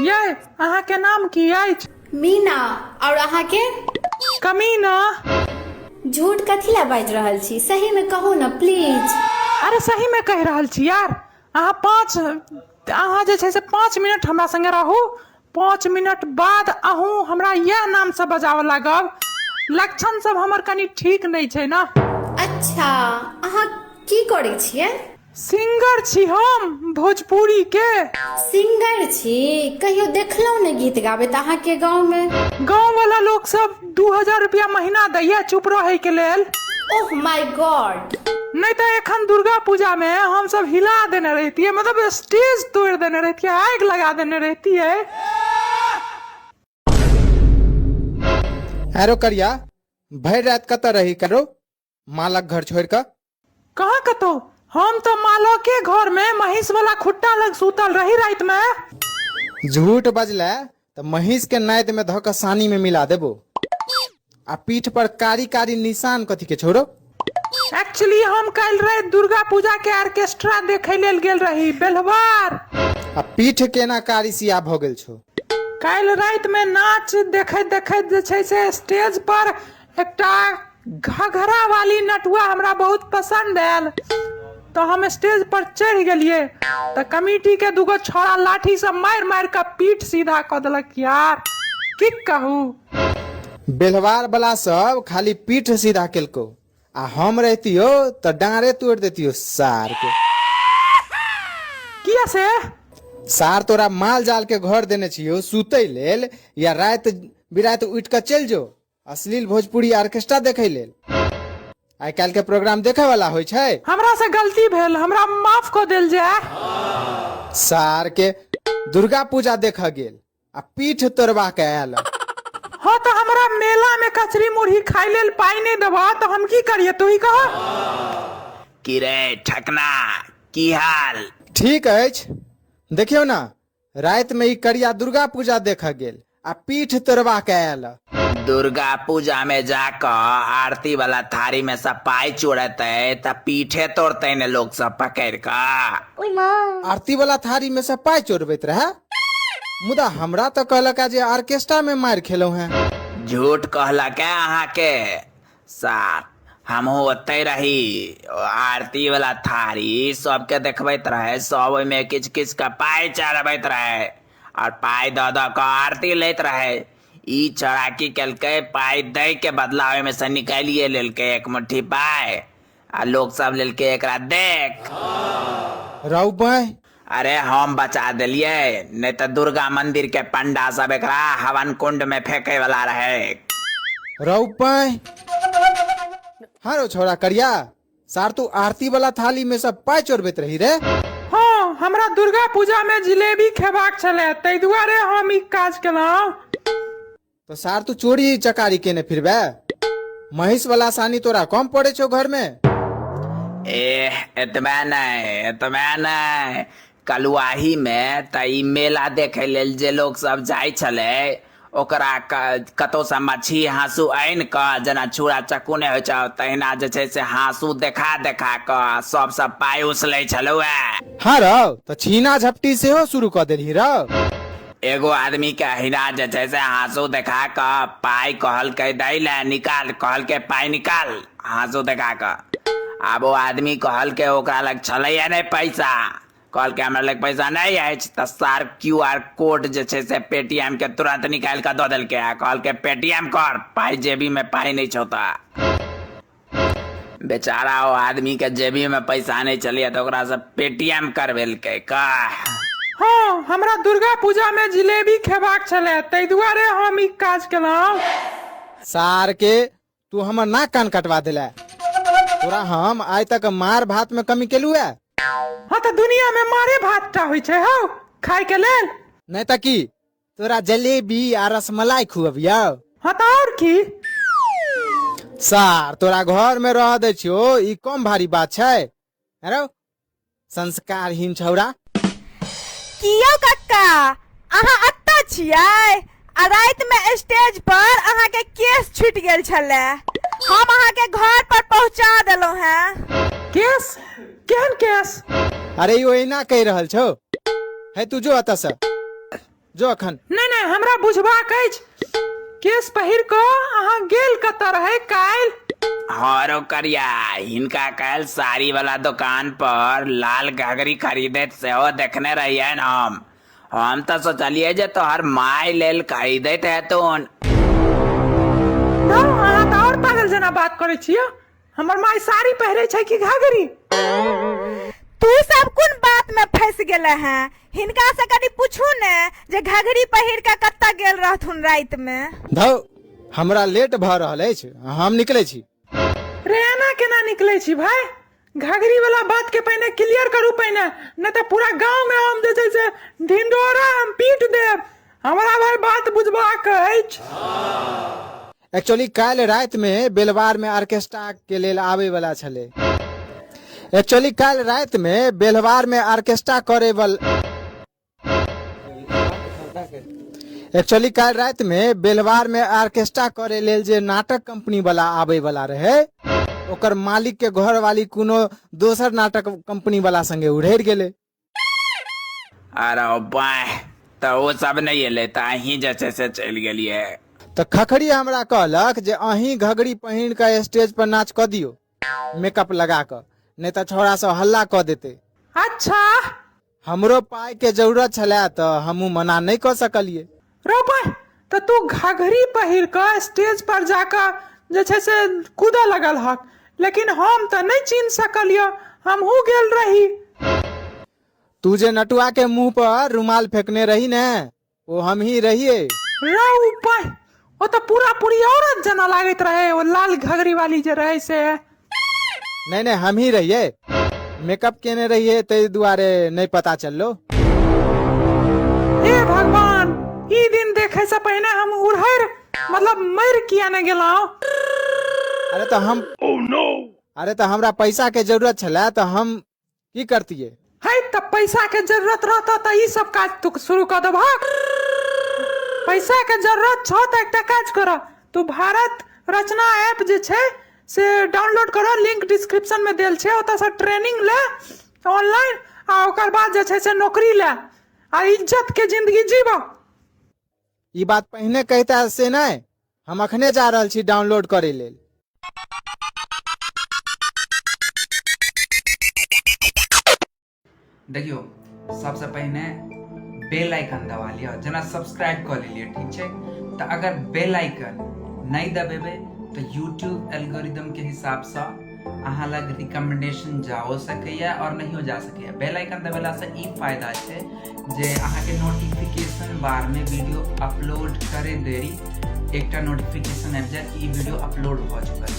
यै, अहाँके नाम की अछि? मीना। और अहाँके? कमीना। झूठ कथी लए बाजि रहल छी, सहीमे कहू ने प्लीज। अरे सहीमे कहि रहल छी यार। अहाँ पाँच अहाँ जे छै से 5 मिनट हमरा संगे रहू, 5 मिनट बाद अहूँ हमरा इएह नामसँ बजाबऽ लागब। लक्षण सब हमर कनि ठीक नहि छै ने। अच्छा, अहाँ की करै छियै? सिंगर छी हम भोजपुरी के। सिंगर छी? कहियो देखलहुँ ने गीत गाबैत अहाँके गाँवमे। गाँव वाला लोक सब 2000 रुपया महीना दैया चुप रहै के लेल। Oh my God. नहि तऽ एखन दुर्गा पूजा मे हम सब हिला देने रहितियै, मतलब स्टेज तोड़ि देने रहितियै, आगि लगा देने रहितियै। आरो करिया, भरि राति कतऽ रही करो मालक घर छोड़ि कऽ? कहाँ कतौ, हम तऽ मालके घर मे महींस वाला खुट्टा लग सुतल रही राति मे। झूठ बजले तऽ महींस के नादि मे धऽ कऽ सानी मे मिला देबो। आ पीठ पर कारी कारी निशान कथी के छोड़ो? एक्चुअली हम काल्हि राति दुर्गा पूजा के ऑर्केस्ट्रा देखै लेल गेल रही बेलवार। आ पीठ केना कारी सिया भऽ गेल छौ? काल्हि राति मे नाच देखैत देखैत जे छै से स्टेज पर एकटा घघरा वाली नटुआ हमरा बहुत पसंद आयल, तऽ हम स्टेज पर चढ़ि गेलियै तऽ कमिटी के दूगो छौड़ा लाठी से मारि मारि कऽ पीठ सीधा कऽ देलक यार, की कहू। बेलवार वाला सब खाली पीठ सीधा केलको, आ हम रहितियो तऽ डाँरे तोड़ि देतियो सार के। किया से? सार तोरा माल जाल के घर देने छियो सुतै लेल, या राति बिराति उठि कऽ चलि जो अश्लील भोजपुरी ऑर्केस्ट्रा देखै लेल। आइ काल्हि के प्रोग्राम देखै वाला होइ छै? हमरा से गलती भेल, हमरा माफ कऽ देल जाय। सार के दुर्गा पूजा देखऽ गेल आ पीठ तोड़बा के आयल। हाँ तऽ हमरा मेला में कचरी मुरही खाइ लेल पाइ नहि देबह तऽ हम की करिए, तू ही कह। की रे ठकना, की हाल? ठीक अछि। देखियौ ने, राति में ई करिया दुर्गा पूजा देखऽ गेल आ पीठ तोड़बा के आयल। दुर्गा पूजा में जाकऽ आरती वाला थारी में सब पाई चोरेतै तऽ पीठे तोड़तै ने लोक सब पकड़ कऽ। आरती वाला थारी में सब पाई चोरबैत रहे, मुदा हमरा तऽ कहलक जे ऑर्केस्ट्रा में मारि खेलहुँ हैं। झूठ कहलक है अहाँके सार, हमहूँ ओतै रही। आरती वाला थारी सबके देखबैत रहे, सब ओहिमे किछु किछु के पाइ चढ़बैत रहे और पाइ दऽ दऽ कऽ आरती लैत रहे। ई चोरा की केलकै, पाइ दै के बदला ओहिमे से निकालिए लेलकै एक मुट्ठी पाइ आ लोक सब लेलकै एकरा देख। रौ बाँहि। अरे हम बचा देलियै, नहि तऽ दुर्गा मंदिर के पंडा सब एकरा हवन कुंड में फेंके वाला रहे। रौ बाँहि। हाँ रौ छोरा करिया, सार तू आरती वाला थाली में सब पाइ चोरबैत रही रे? हाँ, हमरा दुर्गा पूजा में जिलेबी खेबाक छलै, ताहि दुआरे हम ई काज केलहुँ। तो सार तू चोरी चकारी केने फिरबे? महीष वाला सानी तोरा कम पड़े छौ घर में? एह, एतबे नहि, एतबे नहि, कलुआही में तऽ ई मेला देखे लेल जे लोक सब जाइ छलै ओकरा कतौ से मछली हाँसू आनि कऽ, जेना छुरा चक्कू नहि होइ छौ तहिना जे छै से हाँसू देखा देखा कऽ सब सब पाइ उसलै छलौ हे। हाँ रौ, तऽ छीना झपटी सेहो शुरू कऽ देलही रौ। एगो आदमी के अहिना जे छै से हाँसू देखा कऽ पाइ कहलकै दै ले, निकाल, कहलकै पाइ निकाल हाँसू देखा कऽ। आब ओ आदमी कहलकै ओकरा लग छलैया नहि पैसा, कहलकै हमरा लग पैसा नहि अछि, तऽ सार क्यू आर कोड जे छै से पेटीएम के तुरंत निकालि कऽ दऽ देलकै आ कहलकै पेटीएम कर, पाइ जेबी में पाइ नहि छौ। तऽ बेचारा ओ आदमी के जेबी में पैसा नहि छलैया तऽ ओकरा से पेटीएम करबेलकै कह। हाँ, हमरा दुर्गा पूजा में जिलेबी खेबाक छलै, ताहि दुआरे हम ई काज केलहुँ। सार के तू हमर नाक कान कटवा देले, तोरा हम आइ तक मार भात में कमी केलू है? हाँ तऽ दुनिया में मारे भात टा होइ छै हौ खाय के लेल। नहि तऽ की तोरा जलेबी आ रसमलाई खुअबियौ? हाँ तऽ और की। सार तोरा घर में रह दै छियौ, ई कम भारी बात छै? अरे संस्कारहीन छौड़ा। कियो कक्का, अहाँ अतऽ छियै आ राति में स्टेज पर अहाँके केस छूटि गेल छलै, हम अहाँके घर पर पहुँचा देलहुँ हेँ। केस? केहन केस? अरे ई ओहिना कहि रहल छौ। हे तू जो एतऽ से, जो अखन। नहि नहि, हमरा बुझबाक अछि, केस पहिर कऽ अहाँ गेल कतऽ रहै काल्हि? हँ रो करिया, हिनका काल्हि साड़ी वाला दोकान पर लाल घघरी खरीदैत सेहो देखने रहियनि हम। हम तऽ सोचलियै जे तोहर माय लेल खरीदैत हेतुन। धौ, अहाँ तऽ आओर पागल जेना बात करै छियै। हमर माय साड़ी पहिरै छै कि घाघरी? तू सब कोन बात में फंस गेले हैं? हिनका से कनि पूछू ने जे घघरी पहिर के कतऽ गेल रहथुन राति में। धौ, हमरा लेट भऽ रहल अछि, हम निकलै छी। रे, एना केना निकलै छी भाय? घघरी वाला बात के पहिने क्लियर करू पहिने, नहि तऽ पूरा गांव में हम जे छै से ढिंडोरा हम पीट देब। हमरा भाय बात बुझबाक अछि। एक्चुअली काल्हि राति में बेलवार में ऑर्केस्ट्रा के लेल आबै वाला छलै। एक्चुअली काल्हि राति में बेलवार में ऑर्केस्ट्रा करे वाला एक्चुअली काल्हि राति में बेलवार में ऑर्केस्ट्रा करे लेल जे नाटक कंपनी वाला आबै वाला रहे, ओकर मालिक के घर वाली कोनो दोसर नाटक कंपनी वाला संगे उड़ेर गेलै। अरे बाह, तऽ ओ सब नहि एलै तऽ अहीं जे छै से चलि गेलियै। तऽ खखरी हमरा कहलक जे अहीं घघरी पहिन कऽ स्टेज पर नाच कऽ दियौ मेकअप लगा कऽ, नहि तऽ छौड़ा सब हल्ला कऽ देतै। अच्छा। हमरो पाइ के जरूरत छलै तऽ हमहूँ मना नहि कऽ सकलियै। रौ पाइ, तऽ तू घघरी पहिर कऽ स्टेज पर जाकऽ जे छै से कूदऽ लगल हक, लेकिन हम तऽ नहि चिन्ह सकलियौ, हमहूँ गेल रही। तू जे नटुआ के मुंह पर रुमाल फेंकने रही ने, ओ हम ही रहिए। रौ पाइ, ओ तऽ पूरा पूरी औरत जेना लागैत रहे, ओ लाल घघरी वाली जे रहे से। नहीं नहीं, हम ही रहिए, मेकअप केने रहिए ताहि दुआरे नहीं पता चललो। हे भगवान, ई दिन देखे से पहिने हम उड़हर मतलब मर किया ने गेलहुँ। अरे तऽ हम अरे तऽ हमरा पैसा के जरूरत छलै तऽ हम की करतिए? है तऽ पैसा के जरूरत रहता तऽ ई सब काज तू शुरू कऽ देबहक। पैसा के जरूरत छौ तऽ एकटा काज कर, तू भारत रचना ऐप जे छै से डाउनलोड कर, लिंक डिस्क्रिप्शन में देल छै, ओतऽ से ट्रेनिंग ले ऑनलाइन आ ओकर बाद जे छै से नौकरी ले आ इज्जत के जिंदगी जीब। ई बात पहिने कहिता से नहि, हम अखने जा रहल छी डाउनलोड करे लेल। देखियौ, सबसँ पहिने बेल आइकन दबा लिअ, जेना सब्सक्राइब कऽ लेलियै, ठीक छै? तऽ अगर बेल आइकन नहि दबेबै तऽ यूट्यूब एल्गोरिदमके हिसाबसँ अहाँ लग रिकमेंडेशन जाओ सकैए आओर नहियो जा सकैए। बेल आइकन दबेलासँ ई फायदा छै जे अहाँके नोटिफिकेशन बारमे वीडियो अपलोड करे देरी एकटा नोटिफिकेशन आबि जायत कि ई वीडियो अपलोड भऽ चुकल छै।